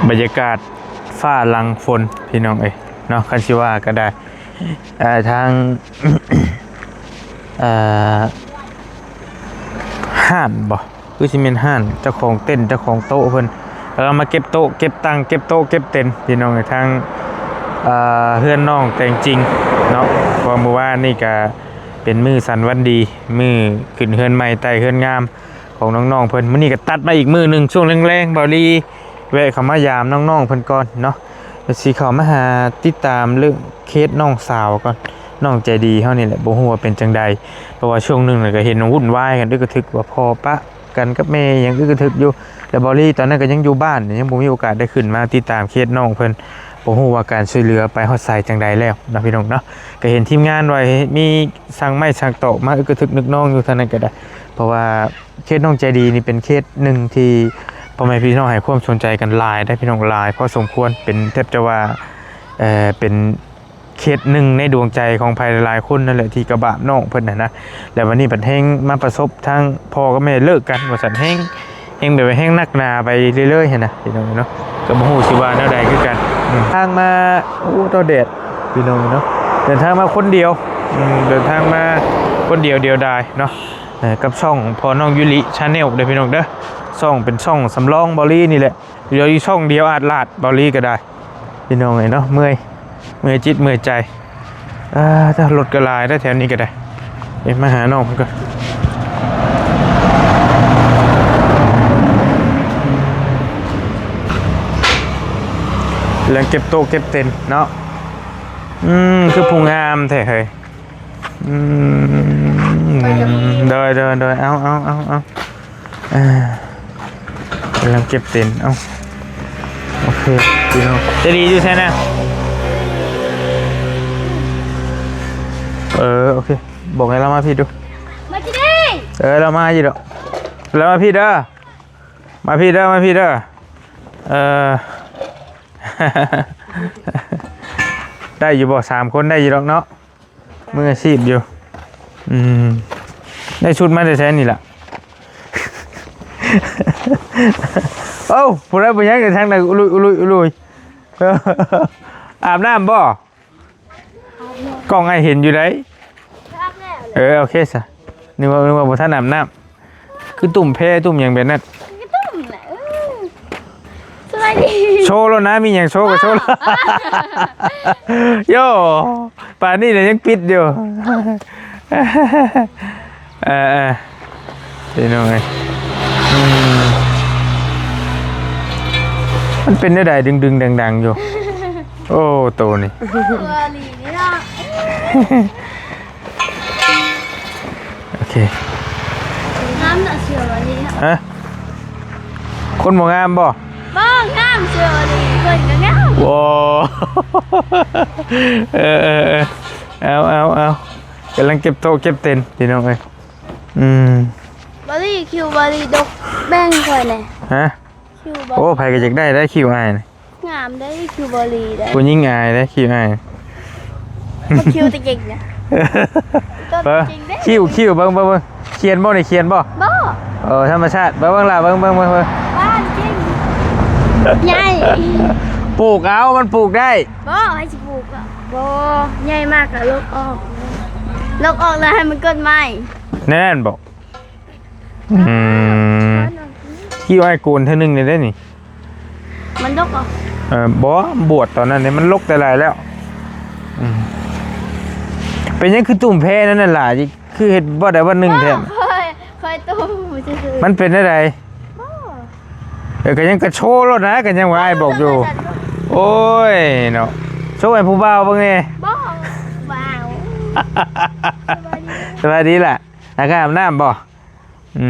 ບັນຍາກາດຟ້າຫຼັງຝົນພີ່ນ້ອງເອີຍເນາະ ຄັນຊິວ່າກໍໄດ້ ເອີ ທາງ ເອີ ຮ້ານບໍ່ ຄືຊິແມ່ນຮ້ານເຈົ້າຂອງເຕັນ ເຈົ້າຂອງໂຕະເພິ່ນ ກຳລັງມາເກັບໂຕະເກັບຕັ່ງ ເກັບໂຕະເກັບເຕັນພີ່ນ້ອງເອີຍ ທາງ ເອີ ເຮືອນນ້ອງແຕງຈິງເນາະ ເພາະວ່າມື້ວານນີ້ກະເປັນມື້ສັນວັນດີ ມື້ຂຶ້ນເຮືອນໃໝ່ໄຕ່ເຮືອນງາມ ຂອງນ້ອງໆເພິ່ນ. ມື້ນີ້ກໍຕັດມາອີກມື້ໜຶ່ງ ຊ່ວງແລງໆ ບ່າວລີແວະເຂົ້າມາຢາມນ້ອງໆເພິ່ນກ່ອນເນາະ ແລ້ວຊິເຂົ້າມາຫາຕິດຕາມເລື່ອງເຄສນ້ອງສາວກ່ອນ ນ້ອງໃຈດີເຮົານີ້ແຫຼະ ບໍ່ຮູ້ວ່າເປັນຈັ່ງໃດ ເພາະວ່າຊ່ວງໜຶ່ງນະກໍເຫັນວຸ່ນວາຍກັນອຶກກະທຶກ ວ່າພໍ່ປະກັນກັບແມ່ຫຍັງອຶກກະທຶກຢູ່ ແລ້ວບ່າວລີຕອນນັ້ນກໍຍັງຢູ່ບ້ານ ຍັງບໍ່ມີໂອກາດໄດ້ຂຶ້ນມາຕິດຕາມເຄສນ້ອງເພິ່ນ ບໍ່ຮູ້ວ່າການຊ່ວຍເຫຼືອໄປຮອດໃສຈັ່ງໃດແລ້ວເນາະ ພີ່ນ້ອງເນາະ. ກໍເຫັນທີມງານວ່າມີ ສ້າງໄມ້ສ້າງຕອກມາອຶກກະທຶກນຶກນອງຢູ່ທາງນັ້ນກໍໄດ້ ເພາະວ່າເຄສນ້ອງໃຈດີນີ້ເປັນເຄສໜຶ່ງທີ່ພໍ່ແມ່ພີ່ນ້ອງໃຫ້ຄວາມສົນໃຈກັນຫຼາຍໄດ໋ພີ່ນ້ອງ ຫຼາຍພໍສົມຄວນ ເປັນແທບຈະວ່າ ເອີ ເປັນເຄສໜຶ່ງໃນດວງໃຈຂອງໃຜຫຼາຍໆຄົນນັ້ນແຫຼະ ທີ່ກະບາບນ້ອງເພິ່ນຫັ້ນນະ ແລ້ວບັດນີ້ບັດແຮ່ງມາປະສົບທາງພໍ່ກັບແມ່ເລີກກັນວ່າຊັ້ນ ແຮ່ງ ແຮ່ງແບບວ່າແຮ່ງໜັກໜາໄປເລື້ອຍໆຫັ້ນນະພີ່ນ້ອງເນາະ ກໍບໍ່ຮູ້ຊິວ່າແນວໃດຄືກັນ. ອືມ ທາງມາ ໂອ້ ຕາແດດພີ່ນ້ອງເນາະ ເດີນທາງມາຄົນດຽວ ອືມ ເດີນທາງມາຄົນດຽວດຽວດາຍເນາະ ເອີ ກັບຊ່ອງພໍ່ນ້ອງຢູລິ Channel ເດີພີ່ນ້ອງເດີ ຊ່ອງເປັນຊ່ອງສຳລອງບ່າວລີນີ້ແຫຼະ ດຽວອີກຊ່ອງດຽວອາດລາດ ບ່າວລີກໍໄດ້ ພີ່ນ້ອງເອີຍເນາະ ເມື່ອຍ ເມື່ອຍຈິດເມື່ອຍໃຈ ເອີ ແຕ່ລົດກໍຫຼາຍໄດ໋ແຖວນີ້ກໍໄດ້ ເອີ ມາຫານ້ອງເພິ່ນກ່ອນ ກຳລັງເກັບໂຕະເກັບເຕັນເນາະ ອືມ ຄືຜູ້ງາມແທ້ເຮີ້ຍ ອືມ ໂດຍ ໂດຍ ໂດຍ ເອົາ ເອົາ ເອົາ ເອົາ ອ່າ ກຳລັງເກັບເຕັນ ເອົາ ໂອເຄ ພີ່ນ້ອງ ໃຈດີຢູ່ໃສນະ? ເອີ ໂອເຄ ບອກໃຫ້ລາວມາພີ້ດູ ມາພີ້ເດີ ເອີ ລາວມາຢູ່ດອກ ລາວມາພີ້ເດີ ມາພີ້ເດີ ມາພີ້ເດີ ເອີ ໄດ້ຢູ່ບໍ່? ສາມຄົນໄດ້ຢູ່ດອກເນາະ. ມືອາຊີບຢູ່ ອືມ ໄດ້ຊຸດມາແຕ່ໃສນີ້ລະ? ເອົ້າ ຜູ້ໃດຜູ້ຫຍັງຢູ່ທາງໃນ ອຸລຸຍ ອຸລຸຍ ອຸລຸຍ ອາບນ້ຳບໍ່? ກ້ອງອ້າຍເຫັນຢູ່ໃດ໋ ອາບແລ້ວ ເອີ ໂອເຄຊະ ນຶກວ່າ ນຶກວ່າບໍ່ທັນອາບນ້ຳ. ຄືຕຸ້ມແພຕຸ້ມຫຍັງແບບນັ້ນ ກະຕຸ້ມແຫຼະ ເອີ ສະບາຍດີ ໂຊໂລດນະ ມີຫຍັງໂຊກໍໂຊໂລດ ໂຢ ປານນີ້ແຫຼະຍັງປິດຢູ່ ເອີ ເອີ ພີ່ນ້ອງເອີຍ ອືມ ມັນເປັນແນວໃດດຶງໆດັງໆຢູ່ ໂອ້ ໂຕນີ້ ເອີ ອີ່ຫຼີນີ້ເນາະ. ໂອເຄ ງາມເນາະ ເສື້ອອັນນີ້ເນາະ ຮະ ຄົນບໍ່ງາມບໍ່? ບໍ່ ງາມ ເສື້ອອັນນີ້ເພິ່ນກໍງາມ ໂອ້ ເອີ ເອີ ເອີ ເອົາ ເອົາ ເອົາ ກຳລັງເກັບໂຕະເກັບເຕັນ ພີ່ນ້ອງເອີຍ ອືມ ບາລີ ຄິວບາລີ ດົກ ແບ່ງຂ້ອຍແດ່ ຮະ? ໂອ້ ໃຜກໍຢາກໄດ້ໄດຄິວອ້າຍນີ້ ງາມໄດຄິວບໍລີໄດ ຜູ້ຍິງອາຍໄດຄິວອ້າຍ ຄິວແຕ່ເກັ່ງນະ ເບິ່ງຄິວ ຄິວ ເບິ່ງ ເບິ່ງ ເບິ່ງ ຂຽນບໍ່ນີ້ ຂຽນບໍ່? ບໍ່ ເອີ ທຳມະຊາດ ເບິ່ງ ເບິ່ງລະ ເບິ່ງ ເບິ່ງ ເບິ່ງ ເບິ່ງ ບ້ານຈິງ ໃຫຍ່ ປູກເອົາ ມັນປູກໄດ້ ບໍ່ ໃຜຊິປູກ ບໍ່ ໃຫຍ່ມາກກໍລົກອອກ ລົກອອກແລ້ວໃຫ້ມັນເກີດໃໝ່ ແນວນັ້ນບໍ່? ອືມ ຄິວອ້າຍໂກນເທື່ອໜຶ່ງໄດ້ນີ້ ມັນດົກເອົາ ເອີ ບໍ່ ບວດຕອນນັ້ນນີ້ມັນລົກແຕ່ຫຼາຍແລ້ວ ອືມ ເປັນຫຍັງຄືຕຸ້ມແພນັ້ນນະຫຼາຍ ຄືເຮັດບໍ່ໄດ້ວັນໜຶ່ງແທ້ ຂ້ອຍ ຂ້ອຍຕຸ້ມຊື່ໆ ມັນເປັນແນວໃດ? ບໍ່ ເອີ ກໍຍັງກະໂຊໂລດນະ ກໍຍັງວ່າອ້າຍບອກຢູ່ ໂອ້ຍເນາະ ໂຊໃຫ້ຜູ້ບ່າວເບິ່ງແດ່ ບໍ່ ບ່າວ ສະບາຍດີ ສະບາຍດີລະ ອາການອາບນ້ຳບໍ່? ອື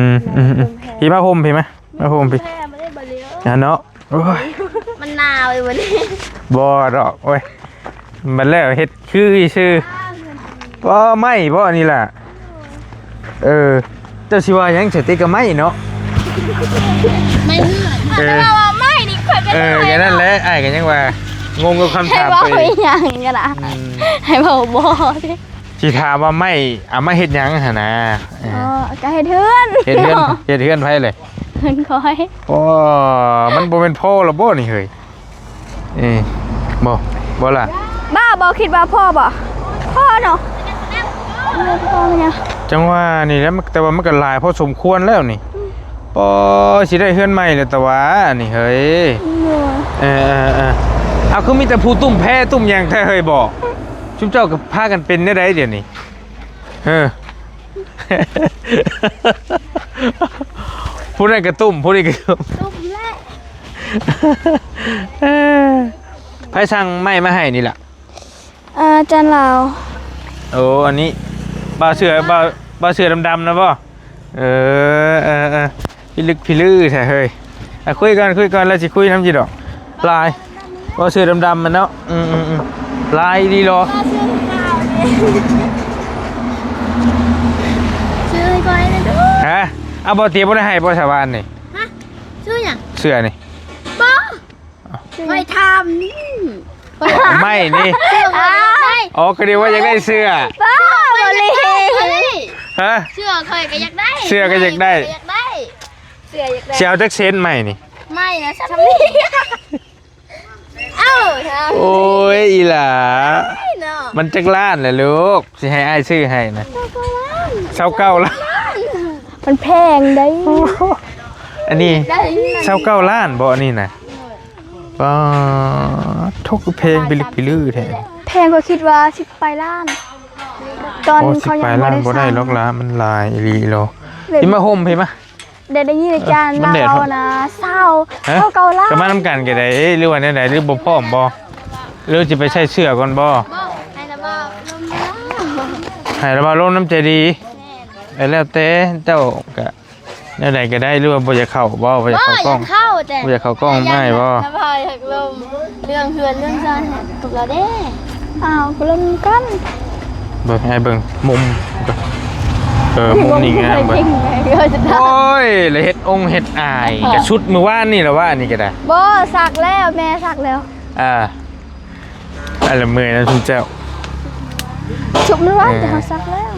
ມ ອືມ ອືມ ພີ່ມາຫົ່ມ ພີ່ມາ ມາຫົ່ມ ພີ່ ແທ້ບໍ່ໄດ້ບໍ່ເລີຍ ຫັ້ນເນາະ ໂອ້ຍ ມັນໜາວຢູ່ບັດນີ້ ບໍ່ດອກ ໂອ້ຍ ບັດແລ້ວເຮັດຄືຊື່ ບໍ່ ໄມ້ບໍ່ອັນນີ້ລະ ເອີ ເຈົ້າຊິວ່າຫຍັງ ສະຕິກກະໄມ້ເນາະ ໄມ້ເຮືອນ ເອີ ຖ້າວ່າໄມ້ນີ້ຂ້ອຍກໍ ເອີ ໄດ້ ແຄ່ນັ້ນແຫຼະ ອ້າຍກໍຍັງວ່າ ງົງກັບຄຳຖາມຕົວເອງ ໃຫ້ເວົ້າອີຫຍັງກໍໄດ້ ອືມ ໃຫ້ເວົ້າບໍ່ ຊິຖາມວ່າໄມ້ເອົາມາເຮັດຫຍັງຫັ້ນນະ ເອີ ອໍ ກໍເຮັດເຮືອນ ເຮັດເຮືອນ ເຮັດເຮືອນໃຜເລີຍ? ເງິນຂ້ອຍ. ໂອ້ ມັນບໍ່ແມ່ນພໍລະບໍ່ນີ້ເຮີ້ຍ? ເອີ ບໍ່ ບໍ່ລະ. ບ້າບໍ່ ຄິດວ່າພໍບໍ່? ພໍເນາະ. ຈັ່ງວ່ານີ້ແຫຼະ ແຕ່ວ່າມັນກໍຫຼາຍພໍສົມຄວນແລ້ວນີ້. ອືມ ໂອ້ຍ ຊິໄດ້ເຮືອນໃໝ່ແລ້ວຕະຫວານີ້ເຮີ້ຍ. ໂດຍ ເອີໆ ເອົາ ຄືມີແຕ່ຜູ້ຕຸ້ມແພຕຸ້ມຫຍັງແທ້ເຮີ້ຍບໍ? ຊຸມເຈົ້າກໍພາກັນເປັນແນວໃດດຽວນີ້? ເອີ ຜູ້ນັ້ນກໍຕຸ້ມ ຜູ້ນີ້ກໍຕຸ້ມ ຕຸ້ມແຫຼະ. ເອີ ໃຜສັ່ງໄມ້ມາໃຫ້ນີ້ລະ? ອາຈານລາວ. ໂອ້ ອັນນີ້ບ່າວເສືອ ບ່າວ ບ່າວເສືອດຳໆນະບໍ່? ເອີ ເອີ ເອີ ພິລຶກພິລືແທ້ເຮີ້ຍ. ອ່ະ ຄຸຍກ່ອນ ຄຸຍກ່ອນ ລາວຊິຄຸຍນຳຢູ່ດອກ. ຫຼາຍ ບ່າວເສືອດຳໆມັນເນາະ. ອືມໆໆ ຫຼາຍອີ່ຫຼີເນາະ. ຊື້ໃຫ້ຂ້ອຍແດ່ເດີ. ຮະ? ເອົາ ບໍ່ ເຕຍບໍ່ໄດ້ໃຫ້ບໍ່ ສາວານນີ້? ຮະ? ຊື້ຫຍັງ? ເສື້ອນີ້. ບໍ່. ໄວ້ຖາມນີ້ ໄມ້ນີ້. ອໍ ກໍເດວ່າຢາກໄດ້ເສື້ອ. ບ້າບໍ່ລີ. ຮະ? ເສື້ອຂ້ອຍກໍຢາກໄດ້ ເສື້ອກໍຢາກໄດ້ ຢາກໄດ້ ເສື້ອຢາກໄດ້. ຊິເອົາຈັກເຊັນໄມ້ນີ້? ໄມ້ນະ ຊ່ຳນີ້. ເອົ້າ ໂອ້ຍ ອີ່ຫຼ້າ ເນາະ ມັນຈັກລ້ານລະລູກ? ຊິໃຫ້ອ້າຍຊື້ໃຫ້ນະ. ຊາວເກົ້າລ້ານ. ຊາວເກົ້າລ້ານ ມັນແພງເດ້. ອັນນີ້ຊາວເກົ້າລ້ານບໍ່ ອັນນີ້ນະ? ປ້າໂທ້ ຄືແພງພິລຶກພິລືແທ້. ແພງ ຂ້ອຍຄິດວ່າສິບປາຍລ້ານ. ຕອນ ໂອ້ ສິບປາຍລ້ານບໍ່ໄດ້ດອກລະ ມັນຫຼາຍອີ່ຫຼີໂລ. ແບບ ຊິມາຫົ່ມພີ້ມາ. ໄດ້ ໄດ້ຍິນອາຈານ ເອີ ມັນແດດ ເວົ້ານະ ຊາວ ຮະ? ຊາວເກົ້າລ້ານ. ກໍມານຳກັນກໍໄດ້. ເອີ ຫຼືວ່າແນວໃດ? ຫຼືບໍ່ພ້ອມບໍ່? ຫຼືຊິໄປໃສ່ເສື້ອກ່ອນບໍ່? ບໍ່ ໃຫ້ລະບ່າວລົມ ໃຫ້ລະບ່າວລົມນຳໃຈດີ. ແມ່ນ ເອີ ແລ້ວແຕ່ເຈົ້າ ກະແນວໃດກໍໄດ້. ຫຼືວ່າບໍ່ຢາກເຂົ້າບໍ່? ບໍ່ຢາກເຂົ້າກ້ອງ ບໍ່ຢາກເຂົ້າແຕ່ ບໍ່ຢາກເຂົ້າກ້ອງ ບໍ່ໃຫ້ບໍ່? ລະບ່າວຢາກລົມ ເລື່ອງເຮືອນເລື່ອງຊານໃຫ້ກັບລາວເດ້. ອ້າວ ກໍລົມກັນ. ເບິ່ງ ໃຫ້ເບິ່ງມຸມ ເອີ ມຸມນີ້ງາມເບິ່ງ. ໂອ້ຍ ລະເຮັດອົງເຮັດອາຍ ກະຊຸດມື້ວານນີ້ລະວ່າ ອັນນີ້ກໍໄດ້. ບໍ່ ຊັກແລ້ວ ແມ່ຊັກແລ້ວ. ອ່າ ອັນລະເມື່ອຍນຳຊຸມເຈົ້າ ຊຸບມື້ວານ ເອີ ແຕ່ເຮົາຊັກແລ້ວ.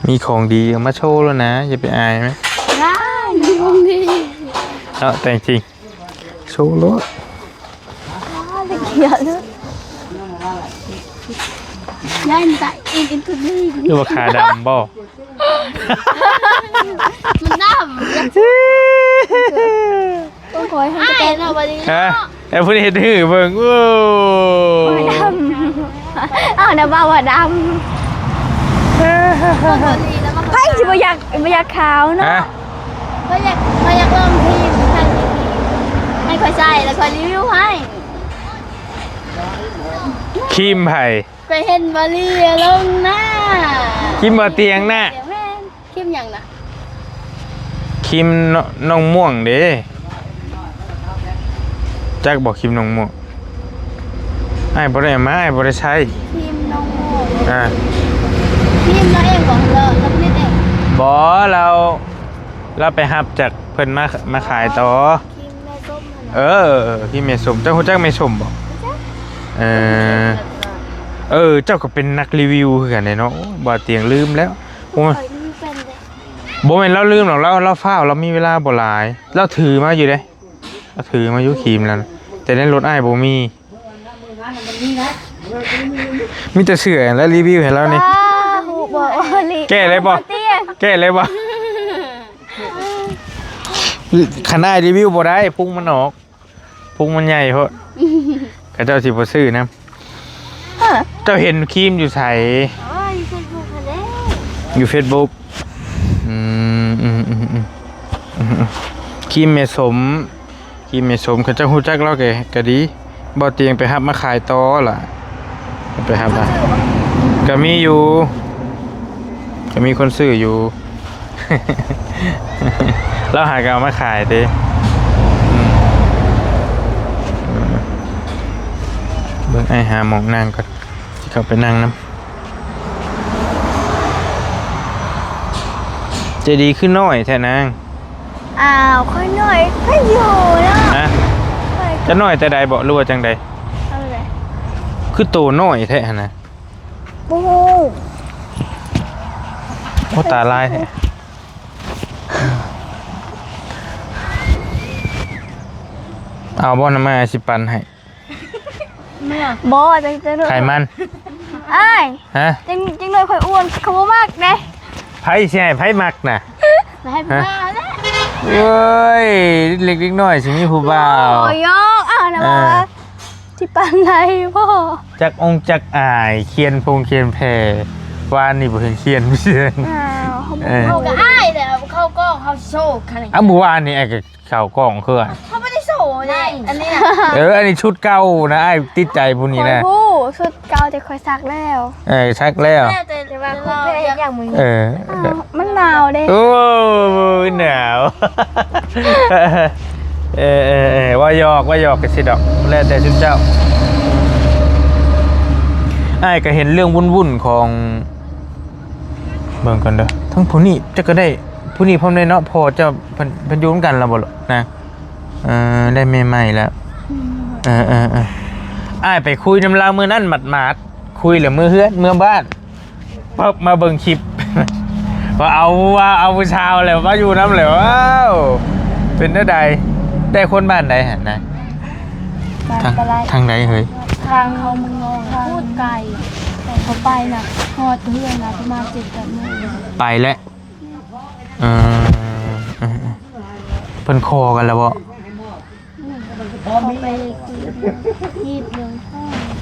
ມີຂອງດີເອົາມາໂຊໂລດນະ ຢ່າໄປອາຍມັນ. ໄດ້ ມີຂອງດີ ເນາະ ແຕ່ງຈິງ ໂຊໂລດ. ເກຍເລີຍ ຢ້ານຕາຍອີກ ອີກຄົນໜຶ່ງ ຫຼືວ່າຂາດຳບໍ່? ມັນດຳ ຕ້ອງຄອຍໃຫ້ ອ້າຍເນາະ ບັດນີ້ ຮະ ເນາະ. ແລ້ວຜູ້ນີ້ເຮັດຫືເບິ່ງ ໂອ້ ຂ້ອຍດຳ ເອົານະ ບ່າວວ່າດຳ ຄົນບໍ່ດີແລ້ວມາ ໃຜຊິບໍ່ຢາກ ບໍ່ຢາກຂາວເນາະ ຮະ ຂ້ອຍຢາກ ຂ້ອຍຢາກລອງຄຣີມ ໃຫ້ ໃຫ້ຂ້ອຍໃຊ້ ແລ້ວຂ້ອຍຣີວິວໃຫ້. ຄຣີມໃຜ? ຂ້ອຍເຫັນບ່າວລີລົງໜ້າ ຄຣີມບ່າວຕຽງນະ. ແມ່ນ. ຄຣີມຫຍັງນະ? ຄຣີມນ້ອງມ່ວງເດ້. ຈັກບໍ່ຄຣີມນ້ອງມ່ວງ? ອ້າຍບໍ່ໄດ້ເອົາມາ ອ້າຍບໍ່ໄດ້ໃຊ້. ຄຣີມນ້ອງມ່ວງ ອ່າ ຄຣີມລາວເອງບໍ່? ລາວ ລາວຜະລິດເອງ? ບໍ່ ລາວ ລາວໄປຮັບຈາກເພິ່ນມາ ມາຂາຍຕໍ່. ຄຣີມແມ່ສົ້ມຫັ້ນນະ? ເອີ ຄຣີມແມ່ສົ້ມ. ເຈົ້າຮູ້ຈັກແມ່ສົ້ມບໍ່? ຮູ້ຈັກ. ເອີ ເອີ ເຈົ້າກໍເປັນນັກຣີວິວຄືກັນເດ້ເນາະ. ໂອ້ຍ ບ່າວຕຽງລືມແລ້ວ. ໂອ້ຍ ຂ້ອຍມີແຟນເດ້. ບໍ່ແມ່ນລາວລືມດອກ ລາວ ລາວຟ້າວ ລາວມີເວລາບໍ່ຫຼາຍ. ລາວຖືມາຢູ່ເດ້ ລາວຖືມາຢູ່ຄຣີມນັ້ນ ແຕ່ໃນລົດອ້າຍບໍ່ມີ. ມີແຕ່ເສື້ອແລ້ວຣີວິວໃຫ້ລາວນີ້. ວ້າ ຮູ້ບໍ່? ແກ້ເລີຍບໍ່? ແກ້ເລີຍບໍ່? ຄັນອ້າຍຣີວິວບໍ່ໄດ້ ພຸງມັນອອກ. ພຸງມັນໃຫຍ່ໂພດ ເຂົາເຈົ້າຊິບໍ່ຊື້ນຳ. ຮະ ເຈົ້າເຫັນຄຣີມຢູ່ໃສ? ອໍ ຢູ່ເຟສບຸກຫັ້ນແຫຼະ. ຢູ່ເຟສບຸກ. ອືມ ອືມ ອືມ ອືມ ອືມ ຄຣີມແມ່ສົມ ຄຣີມແມ່ສົມ ເຂົາເຈົ້າຮູ້ຈັກລາວກໍ ກໍດີ. ບ່າວຕຽງໄປຮັບມາຂາຍຕໍ່ລະ. ໄປຫາ ກໍມີຢູ່ ກໍມີຄົນຊື້ຢູ່ ລາວຫາກໍເອົາມາຂາຍຕິ. ອືມ ເບິ່ງ ອ້າຍຫາໝ່ອງນັ່ງກ່ອນ ຊິເຂົ້າໄປນັ່ງນຳ. ໃຈດີຄືນ້ອຍແທ້ນາງ. ອ້າວ ຂ້ອຍນ້ອຍ ຂ້ອຍຢູ່ເນາະ. ຮະ? ຂ້ອຍ ຈະນ້ອຍແຕ່ໃດບໍ ຫຼືວ່າຈັ່ງໃດ? ເອົາແຫຼະ ຄືໂຕນ້ອຍແທ້ຫັ້ນນະ. ບໍ່ຮູ້. ໂອ້ ຕາລາຍແທ້. ເອົາບໍ່ ນ້ຳອ້າຍຊິປັ່ນໃຫ້? ບໍ່ ຈັ່ງ ຈັ່ງ ໄຂມັນ ອ້າຍ. ຮະ? ຈັ່ງ ຈັ່ງໜ້ອຍຂ້ອຍອ້ວນ ເຂົາບໍ່ມັກເດ້. ໃຜຊິໃຫ້ໃຜມັກນະ? ໃຫ້ຜູ້ບ່າວແຫຼະ. ເອີຍ ເລັກເດັກນ້ອຍຊິມີຜູ້ບ່າວ. ໂອ້ຍ ຢອກ ອ້າວ ນະ ເອີ ວ່າຊິປານໃດບໍ່? ຈັກອົງຈັກອາຍ ຂຽນພົງຂຽນແຜ່ ວານນີ້ບໍ່ເຫັນຂຽນເທື່ອ. ອ້າວ ເອີ ເຂົາກໍອາຍແຫຼະ ເຂົາກໍເຂົາໂຊກຂະໜາດ. ອ້າວ ມື້ວານນີ້ອ້າຍກໍ ເຂົ້າກ້ອງຄື ເຂົາບໍ່ໄດ້ໂຊເດ້ ອັນນີ້ນະ. ເອີ ອັນນີ້ຊຸດເກົ່ານະ ອ້າຍຕິດໃຈຜູ້ນີ້ນະ. ຂ້ອຍຮູ້ ຊຸດເກົ່າແຕ່ຂ້ອຍຊັກແລ້ວ. ເອີ ຊັກແລ້ວ ແຕ່ ແຕ່ວ່າຂ້ອຍເຮັດຫຍັງມື້ນີ້. ເອີ ອ້າວ ມັນໜາວເດ້. ໂອ້ຍ ໜາວ. ເອີ ເອີ ເອີ ເວົ້າຫຍອກ ເວົ້າຫຍອກກັນຊິດອກ ແລ້ວແຕ່ຊຸມເຈົ້າ. ອ້າຍກໍເຫັນເລື່ອງວຸ້ນໆຂອງ ເບິ່ງກ່ອນເດີ ທັງຜູ້ນີ້ຈັກກໍໄດ້ ຜູ້ນີ້ພ້ອມໄດ້ເນາະ. ພໍ່ເຈົ້າເພິ່ນ ເພິ່ນຢູ່ນຳກັນແລ້ວບໍ່ລະນະ? ເອີ ໄດ້ແມ່ໃໝ່ແລ້ວ. ເອີ ເອີ ເອີ ອ້າຍໄປຄຸຍນຳລາວມື້ນັ້ນໝາດໆ ຄຸຍແລ້ວເມືອເຮືອນເມືອບ້ານ ປຶບ ມາເບິ່ງຄລິບ ວ່າເອົາ ວ່າເອົາຜູ້ສາວແລ້ວມາຢູ່ນຳແລ້ວ. ອ້າວ ເປັນແນວໃດ? ແຕ່ຄົນບ້ານໃດຫັ້ນນະ? ທາງ ທາງໃດເຮີ້ຍ? ທາງເຂົ້າເມືອງນອກ ໂຄດໄກ ແຕ່ເຂົາໄປນະ ຮອດເຮືອນນະ ປະມານເຈັດແປດໂມງ. ໄປແລ້ວ. ເອີ ເອີ ເອີ ເພິ່ນຂໍກັນແລ້ວບໍ່? ເຂົາໄປ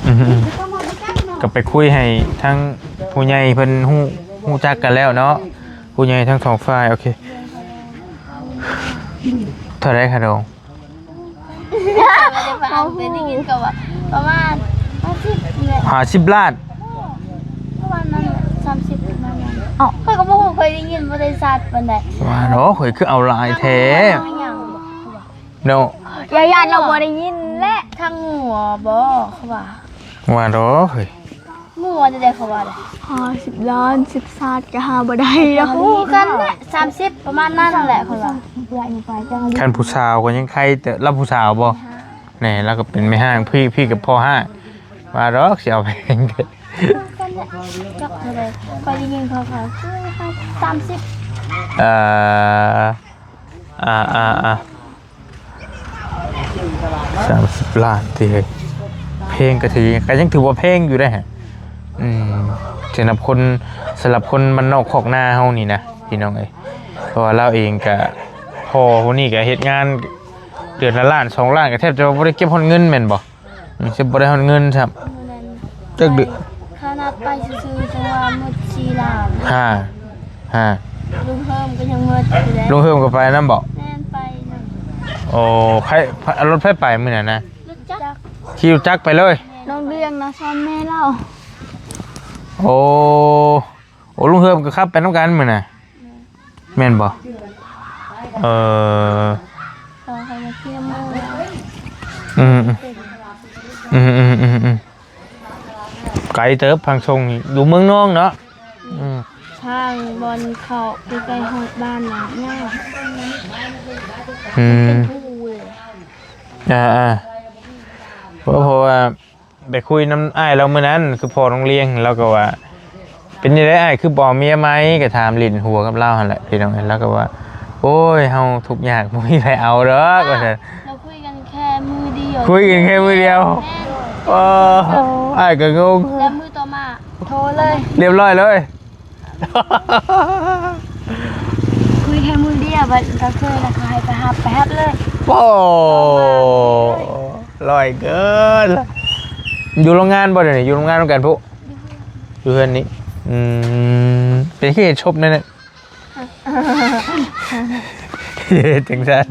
ອືມ ກໍໄປຄຸຍໃຫ້ທັງຜູ້ໃຫຍ່ເພິ່ນຮູ້ ຮູ້ຈັກກັນແລ້ວເນາະ ຜູ້ໃຫຍ່ທັງສອງຝ່າຍ. ໂອເຄ ເທົ່າໃດຄະດອງ? ເຮົາຮູ້ ປະມານຫ້າສິບນີ້ແຫຼະ ຫ້າສິບລ້ານ ປະມານນັ້ນແຫຼະ ສາມສິບ ປະມານນັ້ນ. ເອົ້າ ຂ້ອຍກໍບໍ່ຮູ້ ຂ້ອຍໄດ້ຍິນບໍລິສັດປານໃດ. ວ່າເນາະ ຂ້ອຍຄືເອົາຫຼາຍແທ້ເນາະ. ຢ່າຢ້ານລາວບໍ່ໄດ້ຍິນແຫຼະ ທາງຫົວບໍ ເຂົາວ່າ. ວ່າເນາະ ເຮີ້ຍ ງົວແທ້ໆ ເຂົາວ່າ. ຫ້າສິບລ້ານ ສິບຊາດກໍຫາບໍ່ໄດ້ດອກ. ຮູ້ກັນແຫຼະ ສາມສິບ ປະມານນັ້ນແຫຼະ ເຂົາວ່າ. ຄັນຜູ້ສາວກໍຍັງໄຄ ແຕ່ລາວຜູ້ສາວບໍ? ແນ່ ລາວກໍເປັນແມ່ຮ້າງ ພີ່ ພີ່ກໍພໍ່ຮ້າງ. ວ່າດອກ ຊິເອົາແພງເດ້. ຮູ້ກັນແຫຼະ ຈັກເທົ່າໃດ ຂ້ອຍໄດ້ຍິນເຂົາວ່າ ສາມສິບ. ເອີ ອ່າໆໆ ສາມສິບລ້ານຕິເຮີ້ຍ ແພງກໍຖື ກໍຍັງຖືວ່າແພງຢູ່ເດ້. ອືມ ສຳລັບຄົນ ສຳລັບຄົນບ້ານນອກຄອກນາເຮົານີ້ນະ ພີ່ນ້ອງເອີຍ. ເພາະວ່າລາວເອງກະ ພໍ່ຜູ້ນີ້ກະເຮັດງານເດືອນລະລ້ານສອງລ້ານ ກໍແທບຈະວ່າບໍ່ໄດ້ເກັບຮອດເງິນແມ່ນບໍ່? ອືມ ຊິບໍ່ໄດ້ຮອດເງິນຊ້ຳ. ມື້ນັ້ນ ຈັກເດືອນ ຂະໜາດໄປຊື່ໆ ຈັ່ງວ່າໝົດສີ່ລ້ານ. ຮະ ຮະ ລຸງເຮີມກໍຍັງໝົດຢູ່ເດ້. ລຸງເຮີມກໍໄປນຳບໍ? ແມ່ນ ໄປນຳ. ໂອ້ ໃຜ ລົດໃຜໄປມື້ນັ້ນນະ? ລົດຈັກ ຂີ່ລົດຈັກໄປເລີຍ. ນ້ອງເລື່ອງນະ ຊ້ອນແມ່ລາວ. ໂອ້ ໂອ້ ລຸງເຮີມກໍຂັບໄປນຳກັນມື້ນັ້ນ. ແມ່ນບໍ່? ເອີ ອືມ ອືມ ອືມ ອືມ ອືມ ອືມ ອືມ ໄກເຕີບ ທາງສົ່ງນີ້ ຢູ່ເມືອງນອງເນາະ. ອືມ ທາງບ່ອນເຂົ້າໃກ້ໆຮອດບ້ານນະ ຍາກ. ອືມ ເປັນພູເລີຍ. ອ່າໆ ເພາະ ເພາະວ່າ ໄປຄຸຍນຳອ້າຍລາວມື້ນັ້ນ ຄືພໍ່ນ້ອງລຽງ ລາວກໍວ່າ ເປັນຈັ່ງໃດອ້າຍ ຄືບໍ່ເອົາເມຍໃໝ່? ກໍຖາມຫຼິ້ນຫົວກັບລາວຫັ້ນແຫຼະ ພີ່ນ້ອງເອີຍ. ລາວກໍວ່າ ໂອ້ຍ ເຮົາທຸກຍາກ ບໍ່ມີໃຜເອົາດອກ ວ່າຊັ້ນ. ລາວຄຸຍກັນແຄ່ມື້ດຽວ ຄຸຍກັນແຄ່ມື້ດຽວ. ແມ່ນ. ໂອ້ ໂອ້ ອ້າຍກໍງົງ ແລ້ວມື້ຕໍ່ມາໂທເລີຍ ຮຽບຮ້ອຍເລີຍ. ຄຸຍແຄ່ມື້ດຽວ ບັດກາງຄືນນະ ເຂົາໃຫ້ໄປຮັບ ໄປຮັບເລີຍ. ໂອ້ ຮ້ອຍເກີນ. ຢູ່ໂຮງງານບໍ່ດຽວນີ້? ຢູ່ໂຮງງານນຳກັນພຸ້ນ ຢູ່ເຮືອນນີ້. ອືມ ເປັນຄືເຮັດສົບແນວນັ້ນ ເຮັດຈັ່ງຊັ້ນ.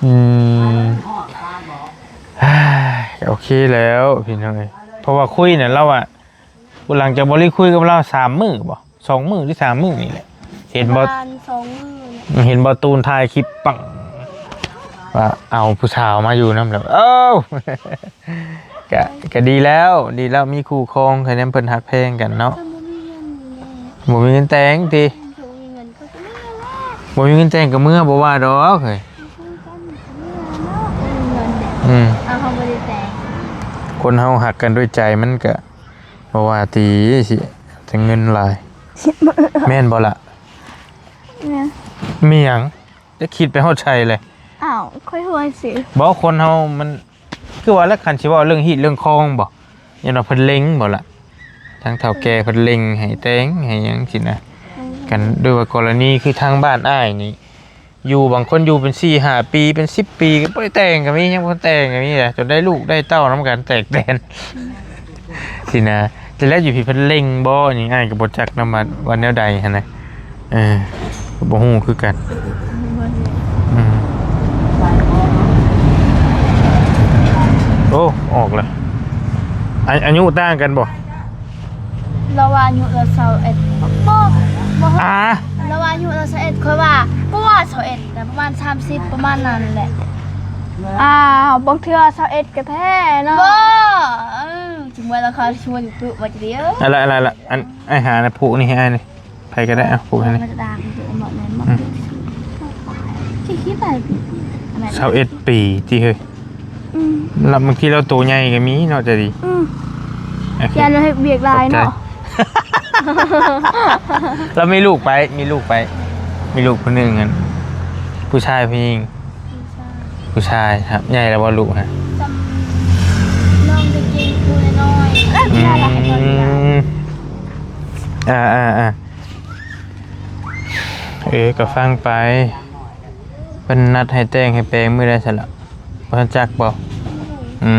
ອືມ ໂອເຄແລ້ວ ພີ່ນ້ອງເອີຍ. ເພາະວ່າຄຸຍນະ ລາວວ່າ ຫຼັງຈາກບໍ່ໄດ້ຄຸຍກັບລາວສາມມື້ບໍ? ສອງມື້ຫຼືສາມມື້ນີ້ແຫຼະ. ເຫັນບໍ່? ປະມານສອງມື້ແຫຼະ. ເຫັນບໍ່? ຕູນຖ່າຍຄລິບປັງ ວ່າເອົາຜູ້ສາວມາຢູ່ນຳແລ້ວ. ເອົ້າ ກະ ກະດີແລ້ວ ດີແລ້ວ ມີຄູ່ຄອງ ຄະແນນເພິ່ນຮັກແພງກັນເນາະ. ຄັນບໍ່ມີເງິນນີ້ແຫຼະ ບໍ່ມີເງິນແຕ່ງຕິ? ຄັນບໍ່ມີເງິນ ບໍ່ມີເງິນແຕ່ງກໍເມືອ ບໍ່ວ່າດອກເຮີ້ຍ. ອືມ ຄົນເຮົາຮັກກັນດ້ວຍໃຈ ມັນກະບໍ່ວ່າຕິ ຊິແຕ່ເງິນຫຼາຍ. ສິບມື້. ແມ່ນບໍ່ລະ? ແມ່ນ. ມີຫຍັງ? ຈະຄິດໄປຮອດໃສແຫຼະ? ອ້າວ ຂ້ອຍຫົວຊື່. ບໍ່ ຄົນເຮົາມັນ ຄືວ່າແຫຼະ ຄັນຊິເວົ້າເລື່ອງຮີດເລື່ອງຄອງບໍ່? ຍ້ອນວ່າເພິ່ນເລັງບໍ່ລະ? ທາງເຖົ້າແກ່ເພິ່ນເລັງໃຫ້ແຕ່ງໃຫ້ຫຍັງຊີ້ນະ. ອືມ ກັນໂດຍວ່າກໍລະນີຄືທາງບ້ານອ້າຍນີ້ ຢູ່ ບາງຄົນຢູ່ເປັນສີ່ຫ້າປີ ເປັນສິບປີ ກໍບໍ່ໄດ້ແຕ່ງກໍມີ ຍັງບໍ່ແຕ່ງກໍມີແຫຼະ ຈົນໄດ້ລູກໄດ້ເຕົ້ານຳກັນແຕກແຕນ ຊີ້ນະ. ແຕ່ແລ້ວຢູ່ພີ້ເພິ່ນເລັງບໍ່ນີ້ ອ້າຍກໍບໍ່ຈັກນຳວ່າ ວ່າແນວໃດຫັ້ນນະ. ເອີ ກໍບໍ່ຮູ້ຄືກັນ. ອືມ ໂອ້ ອອກລະ. ອາ ອາຍຸຕ່າງກັນບໍ່? ລາວວ່າອາຍຸລາວຊາວເອັດ ບໍ່ ບໍ່ ອາ ລາວວ່າອາຍຸລາວຊາວເອັດ ຂ້ອຍວ່າບໍ່ວ່າຊາວເອັດນະ ປະມານສາມສິບ ປະມານນັ້ນແຫຼະ. ອ້າວ ບາງເທື່ອຊາວເອັດກໍແທ້ເນາະ. ບໍ່ ເອີ ຈຶ່ງວ່າລາວຄາຊວນຢູ່ປຶວ່າຈະດຽວ ອະລະ ອະລະ ອະລະ ອັນ ອ້າຍຫານະ ຜູກນີ້ໃຫ້ອ້າຍນີ້ ໃຜກໍໄດ້ ເອົາ ຜູກໃຫ້ນີ້. ອືມ ຊາວເອັດປີຕິເຮີ້ຍ. ອືມ ລະບາງທີລາວໂຕໃຫຍ່ກໍມີເນາະ ໃຈດີ. ອືມ ໂອເຄ ຢ້ານລາວເຮັດວຽກຫຼາຍເນາະ. ລາວມີລູກໄປ ມີລູກໄປ ມີລູກຜູ້ໜຶ່ງຫັ້ນ ຜູ້ຊາຍຜູ້ຍິງ? ຜູ້ຊາຍ. ຜູ້ຊາຍ. ໃຫຍ່ແລ້ວບໍ່ລູກຫັ້ນ? ຈຳ ນ້ອງເດັກຈິງຜູ້ນ້ອຍໆ. ອືມ ອ່າໆໆ ເອີ ກໍຟັງໄປ. ເພິ່ນນັດໃຫ້ແຕ່ງໃຫ້ແປງມື້ໃດຊັ້ນລະ? ບໍ່ທັນຈັກບໍ່? ອື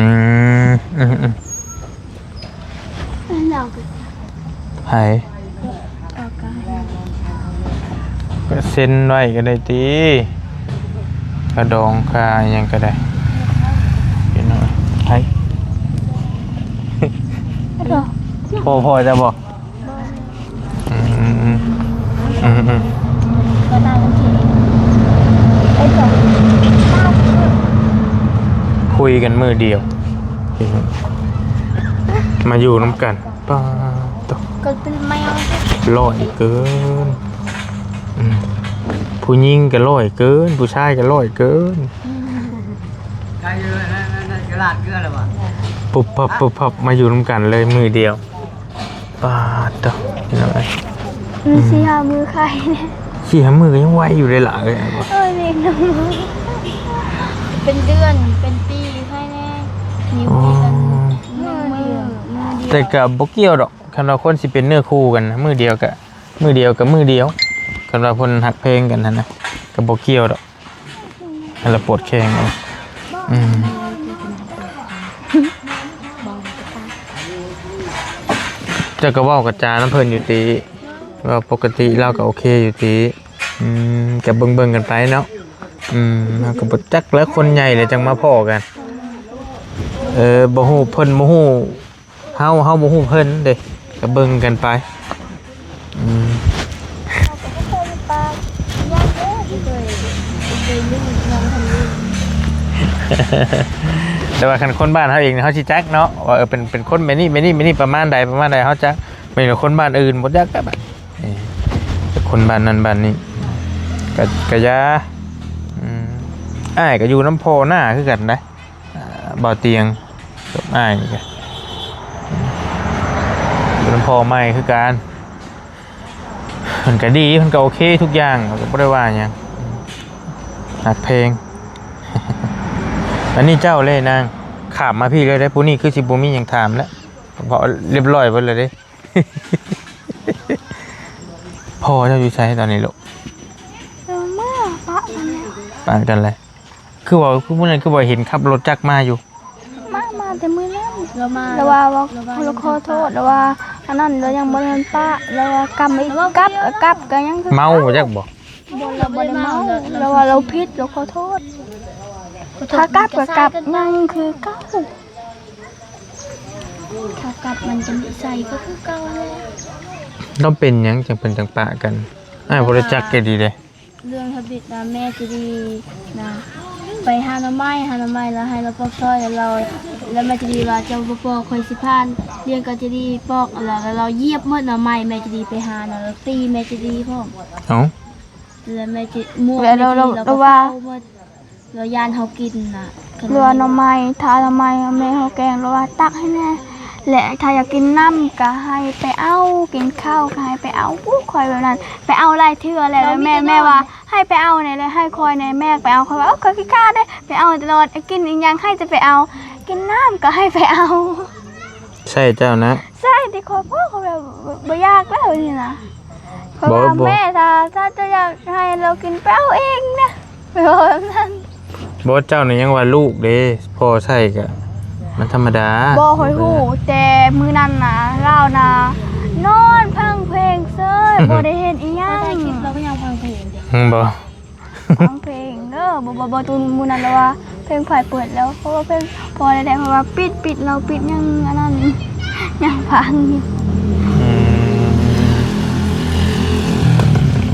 ມ ອືມໆ ໃຜ? ກໍເຊັນໄວ້ກໍໄດ້ຕິ ຄ່າດອງຄ່າຫຍັງກໍໄດ້. ເຫັນບໍ່? ໃຜ? ພໍ່ ພໍ່ເຈົ້າບໍ່? ອືມ ອືມ ອືມ ອືມ ອືມ ຄຸຍກັນມື້ດຽວ ມາຢູ່ນຳກັນ. ປາດໂທ້ ກໍເປັນແມວ ຫຼ້ອຍເກີນ. ອືມ ຜູ້ຍິງກໍຫຼ້ອຍເກີນ ຜູ້ຊາຍກໍຫຼ້ອຍເກີນ. ປຸບປັບ ປຸບປັບ ມາຢູ່ນຳກັນເລີຍມື້ດຽວ. ປາດໂທ້ ພີ່ນ້ອງເອີຍ ອືມ ສີ່ຫ້າມື້ໄຄແດ່. ສີ່ຫ້າມື້ກໍຍັງໄວຢູ່ເດ້ລະເອີຍ. ເອີຍ ເປັນເດືອນເປັນປີໄຄແດ່. ມີຄຸຍກັນ ອໍ ມື້ ມື້ດຽວ ແຕ່ກໍບໍ່ກ່ຽວດອກ ຄັນວ່າຄົນຊິເປັນເນື້ອຄູ່ກັນນະ ມື້ດຽວກໍ ມື້ດຽວກໍມື້ດຽວ ຄັນວ່າເພິ່ນຮັກແພງກັນຫັ້ນນະ ກໍບໍ່ກ່ຽວດອກ. ຫັ້ນລະປວດແຂ້ງເອົາ. ອືມ ເຈົ້າກໍເວົ້າກັບຈານຳເພິ່ນຢູ່ຕິ ເວົ້າປົກກະຕິລາວກໍໂອເຄຢູ່ຕິ. ອືມ ກໍເບິ່ງໆກັນໄປເນາະ. ອືມ ເຮົາກໍບໍ່ຈັກແຫຼະ ຄົນໃຫຍ່ແຫຼະຈັ່ງມາພໍ້ກັນ. ເອີ ບໍ່ຮູ້ເພິ່ນ ບໍ່ຮູ້ ເຮົາ ເຮົາບໍ່ຮູ້ເພິ່ນເດ້ ກໍເບິ່ງກັນໄປ. ອືມ ແຕ່ວ່າຄັນຄົນບ້ານເຮົາເອງ ເຮົາຊິຈັກເນາະ ວ່າ ເອີ ເປັນ ເປັນຄົນແບບນີ້ ແບບນີ້ ແບບນີ້ ປະມານໃດ ປະມານໃດ ເຮົາຈັກ. ແມ່ນຄົນບ້ານອື່ນບໍ່ຈັກ. ເອີ ຄົນບ້ານນັ້ນບ້ານນີ້ ກະ ກະຢ່າ. ອືມ ອ້າຍກໍຢູ່ນຳພໍ່ນ້າຄືກັນໄດ໋. ອ່າ ບ່າວຕຽງກັບອ້າຍນີ້ກະເປັນພໍ່ໃໝ່ຄືກັນ. ເພິ່ນກະດີ ເພິ່ນກະໂອເຄທຸກຢ່າງ ເຮົາກະບໍ່ໄດ້ວ່າຫຍັງ ຮັກແພງ. ອັນນີ້ເຈົ້າເລີຍນາງ ຂ້າມມາພີ້ເລີຍເດ້ ຜູ້ນີ້ຄືຊິບໍ່ມີຫຍັງຖາມແລ້ວ ເວົ້າລຽບຮ້ອຍເບິດແລ້ວເດ້. ພໍ່ເຈົ້າຢູ່ໃສຕອນນີ້ລູກ? ເອີ ເມືອປະກັນແລ້ວ ປະກັນແລ້ວ. ຄືວ່າ ຄືມື້ນັ້ນຄືວ່າເຫັນຂັບລົດຈັກມາຢູ່? ມາ ມາແຕ່ມື້ນັ້ນ ລາວມາ ລາວວ່າ ລາວວ່າ ລາວຂໍໂທດ ລາວວ່າອັນນັ້ນ ລາວຍັງບໍ່ທັນປະ ລາວວ່າກັບມາອີກ ກັບ ກັບກໍຍັງຄືເມົາບໍ່ຈັກບໍ່? ບໍ່ ລາວບໍ່ໄດ້ເມົາ ລາວວ່າລາວຜິດ ລາວຂໍໂທດ. ຂາກັບກໍກັບຍັງຄືເກົ່າ ຂາກັບມັນກໍນິໄສກໍຄືເກົ່າແຫຼະ. ລາວເປັນຫຍັງຈັ່ງເພິ່ນຈັ່ງປະກັນ? ອ້າຍບໍ່ໄດ້ຈັກແກດີເດ້. ເລື່ອງທຳອິດນະ ແມ່ຈະດີນະ ໄປຫາໜໍ່ໄມ້ ຫາໜໍ່ໄມ້ ແລ້ວໃຫ້ລາວປອກຊອຍ ແລ້ວລາວ ແລ້ວແມ່ຈະດີວ່າ ເຈົ້າບໍ່ປອກ ຂ້ອຍຊິຜ່ານ ລ້ຽງກະຈະດີປອກ ແລ້ວລາວຢຽບໝົດໜໍ່ໄມ້ ແມ່ຈະດີໄປຫານະ ລາວຕີແມ່ຈະດີພ້ອມ. ເອົ້າ ແລ້ວແມ່ຈະ ໝວກແມ່ຈະດີລາວກໍເຜົາໝົດ ລາວຢ້ານເຮົາກິນນະ ຫຼືວ່າໜໍ່ໄມ້ ຖ້າໜໍ່ໄມ້ແມ່ເຮົາແກງ ລາວວ່າຕັກໃຫ້ແນ່ ແລະ ຖ້າຢາກກິນນ້ຳກໍໃຫ້ໄປເອົາ, ກິນເຂົ້າກໍໃຫ້ໄປເອົາ. ໂອ້ ຂ້ອຍແບບນັ້ນ ໄປເອົາຫຼາຍເທື່ອແລ້ວ ແມ່ ແມ່ວ່າໃຫ້ໄປເອົາແດ່ ແລະ ໃຫ້ຂ້ອຍແດ່ ແມ່ໄປເອົາ. ຂ້ອຍວ່າ ໂອ້ ຂ້ອຍຂີ້ຄ້ານເດ້ ໄປເອົາຕະຫຼອດ. ກິນອີ່ຫຍັງໃຫ້ແຕ່ໄປເອົາ, ກິນນ້ຳກໍໃຫ້ໄປເອົາ. ໃຊ່ເຈົ້ານະ ໃຊ່ ທີ່ຂ້ອຍ ໂອ້ ຂ້ອຍແບບບໍ່ຢາກແລ້ວນີ້ນະ. ເພາະວ່າ ບໍ່ ແມ່ ຖ້າ ຖ້າເຈົ້າຢາກໃຫ້ລາວກິນ ໄປເອົາເອງນະ ແບບນັ້ນ. ບໍ່ ເຈົ້ານີ້ຍັງວ່າລູກເດ້ ພໍ່ໃຊ້ກະມັນທຳມະດາ. ບໍ່ ຂ້ອຍຮູ້ ແຕ່ມື້ນັ້ນນະ ລາວນະ ນອນຟັງເພງເສີຍ ອືມ ບໍ່ໄດ້ເຮັດອີ່ຫຍັງ. ລາວກໍຍັງຟັງເພງເດ້ ອືມ ບໍ່ ຟັງເພງເດີ. ບໍ່ ບໍ່ ບໍ່ ຕູນມື້ນັ້ນລາວວ່າ ເພງໃຜເປີດແລ້ວ ເພາະວ່າເພງພໍແລ້ວ ເພາະວ່າປິດ ປິດ ລາວປິດຍັງອັນນັ້ນ ຍັງຟັງຢູ່. ອື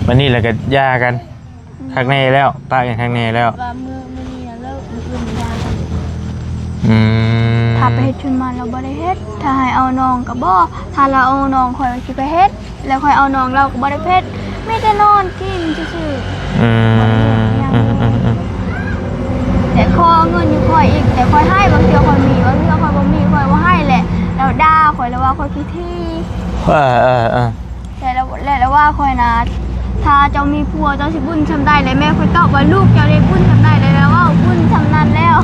ມ ບັດນີ້ລະກໍຢ່າກັນ ອືມ ຄັກແນ່ແລ້ວ ປະກັນຄັກແນ່ແລ້ວ ວ່າມື້ ມື້ນີ້ນະເລີກ ມື້ອື່ນຢ່າກັນ. ອືມ ຖ້າໄປເຮັດຊົນມາລາວບໍ່ໄດ້ເຮັດ ຖ້າໃຫ້ເອົານ້ອງກໍບໍ່ ຖ້າລາວເອົານ້ອງຂ້ອຍຊິໄປເຮັດ ແລ້ວຂ້ອຍເອົານ້ອງລາວກໍບໍ່ໄດ້ເຮັດ ມີແຕ່ນອນກິນຊື່ໆ. ອືມ ອືມ ອືມ ອືມ ແຕ່ຂໍເງິນຢູ່ຂ້ອຍອີກ ແຕ່ຂ້ອຍໃຫ້ ບາງເທື່ອຂ້ອຍມີ ບາງເທື່ອຂ້ອຍບໍ່ມີ ຂ້ອຍບໍ່ໃຫ້ແຫຼະ. ລາວດ່າຂ້ອຍ ລາວວ່າຂ້ອຍຂີ້ຖີ່. ເອີ ເອີ ເອີ ແຕ່ລາວ ແລະ ລາວວ່າຂ້ອຍນະ ຖ້າເຈົ້າມີຜົວເຈົ້າຊິບຸນຊ່ຳໃດ ແລະ ແມ່ຂ້ອຍຕອບວ່າ ລູກເຈົ້າໄດ້ບຸນຊ່ຳໃດ ແລະ ລາວເວົ້າບຸນຊ່ຳນັ້ນແລ້ວ.